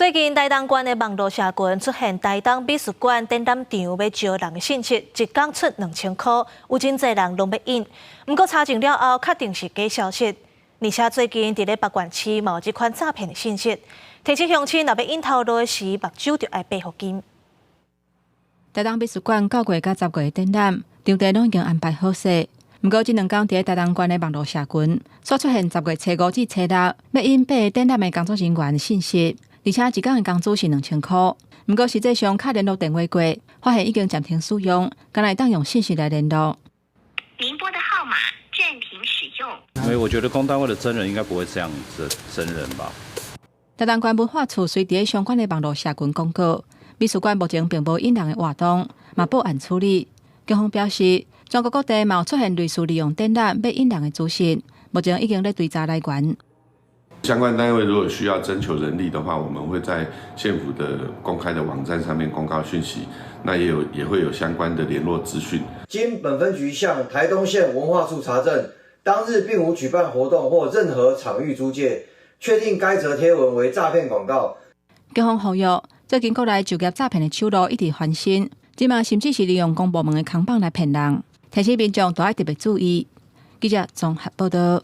最近台東縣的網路社群出現台東美術館展覽場欲招人的信息，一工出2000箍，有真濟人攏欲應。毋過查證了後，確定是假消息。而且最近佇咧別縣市嘛有這款詐騙的信息，提醒鄉親若欲應頭路的時，目睭著愛閉予緊。台東美術館9月佮10月的展覽場地攏已經安排好勢，毋過這兩工佇咧台東縣的網路社群，煞出現10月初五至初六欲應八个展覽的工作人員信息，而且一工的工資是2000箍。毋過實際上敲聯絡電話過，發現已經暫停使用，干焦會當用信息來聯絡。您撥的號碼暫停使用。因為我覺得公單位的真人應該不會這樣子整人吧。台東縣文化處隨佇咧相關的網路社群公告，美術館目前並無引人的活動，嘛報案處理。警方表示，全國各地嘛有出現類似利用展覽欲引人的資訊，目前已經咧追查來源。相關單位如果需要徵求人力的話，我們會在縣府的公開的網站上面公告訊息，那也有也會有相關的聯絡資訊。經本分局向台東縣文化處查證，當日並無舉辦活動或任何場域租借，確定該則貼文為詐騙廣告。警方呼籲，最近國內就業詐騙的手路一直翻新，這馬甚至是利用公部門的扛棒來騙人，提醒民眾都愛特別注意。記者綜合報道。